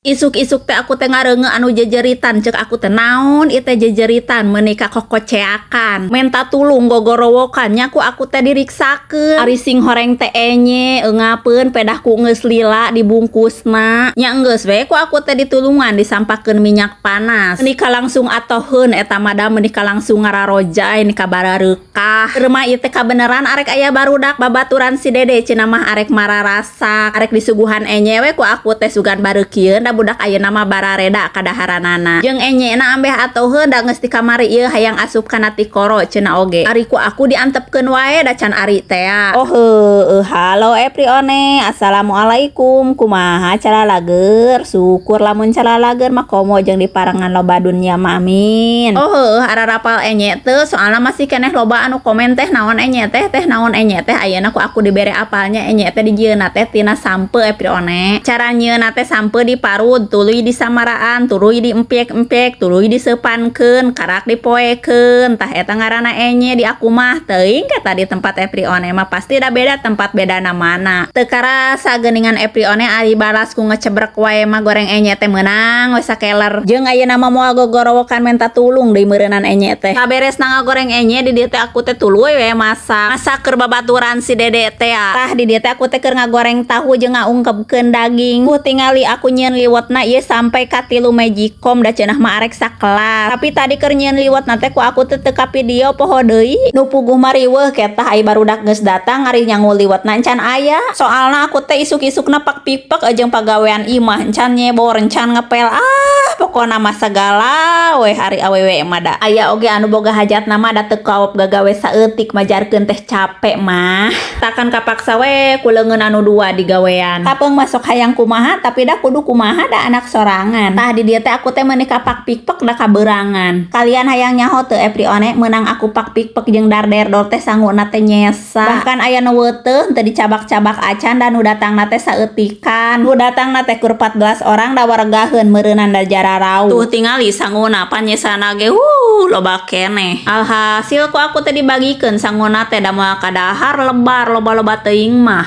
Isuk-isuk teh aku teh ngareungeun anu jejeritan. Cek aku teh, naon ieu teh jejeritan meuni kakokoceakan, menta tulung, gogorowokan nya. Ku aku teh diriksakeun, ari sing horeng teh enye eungapeun, pedah ku geus lila dibungkusna nya. Enggeus we ku aku teh ditulungan, disampakeun minyak panas, meuni langsung atoheun eta mah da, meuni langsung ngararojay ni kabarareukah. Mah ieu teh kabeneran arek aya barudak babaturan si Dede cenah mah arek mararasak, arek disuguhan enye we ku aku teh, sugan bareukieun da budak ayeuna mah barareda kadaharanana. Jeung enyena ambeh atoheun da geus ti kamari ieu hayang asup kana tikoro cenah oge. Ari ku aku diantepkeun wae da can ari tea. Oh heueuh, halo everyone, assalamualaikum. Kumaha calalager? Syukur lamun calalager mah, komo jeung diparengan loba dunya mah, amin. Oh heueuh, ararapal enye teu? Soalna masih keneh loba anu komen, "Teh, naon enye teh? Teh, naon enye teh?" Ayeuna ku aku dibere apalnya. Enye teh dijieunna teh tina sampeu, everyone. Cara nyieunna teh sampeu diparud, tuluy disamaraan, tuluy diempyek-empyek, tuluy diseupankeun, karak dipoekeun. Tah, eta ngaranna enye di aku mah. Teuing kata di tempat everyone mah pasti da beda tempat, beda namana. Teu karasa geuningan, everyone, ari balas ku ngecebrek wae mah goreng enye teh meunang we sakeler. Jeung ayeuna mah moal gogorowokan menta tulung deui meureunnan enye teh. Saberesna ngagoreng enye, di dieu teh aku teh tuluy we masak. Masak keur babaturan si Dede teh. Tah, di dieu teh aku teh keur ngagoreng tahu jeung ngaungkepkeun daging. Ku tingali aku nyieun liwetna ieu sampai ka 3 magicom da cenah mah arek sakelas. Tapi tadi keur nyieun liwetna teh ku aku teh teu video, poho deui. Nu puguh mah riweuh ketah, ai barudak geus datang, ari nyangu liwetna encan aya. Soalna aku teh isuk-isukna pak pipek jeung pagawean imah, encan nyebor, encan ngepel, ah pokona mah sagala we ari awewe mah da. Aya oge anu boga hajatna mah da teu kaop gagawe saeutik, majarkeun teh capek mah. Takkan kapaksa we ku leungeun anu dua digawean. Kapeung masuk hayang kumaha, tapi da kudu kumaha, da anak sorangan. Tah, di dieu teh aku teh meuni kapak pikpek da kaberangan. Kalian hayang nyaho teu, everyone, meunang aku pak pikpek jeung darderdor teh sanguna teh nyesa. Bahkan aya nu weuteuh teu dicabak-cabak acan da nu datangna teh saeutikan. Nu datangna teh kur 14 orang da waregaheun meureunan da jararau. Tuh, tingali sanguna pan nyesana ge loba keneh. Alhasil ku aku teh dibagikeun sanguna teh da moal kadahar lebar loba-loba teuing mah.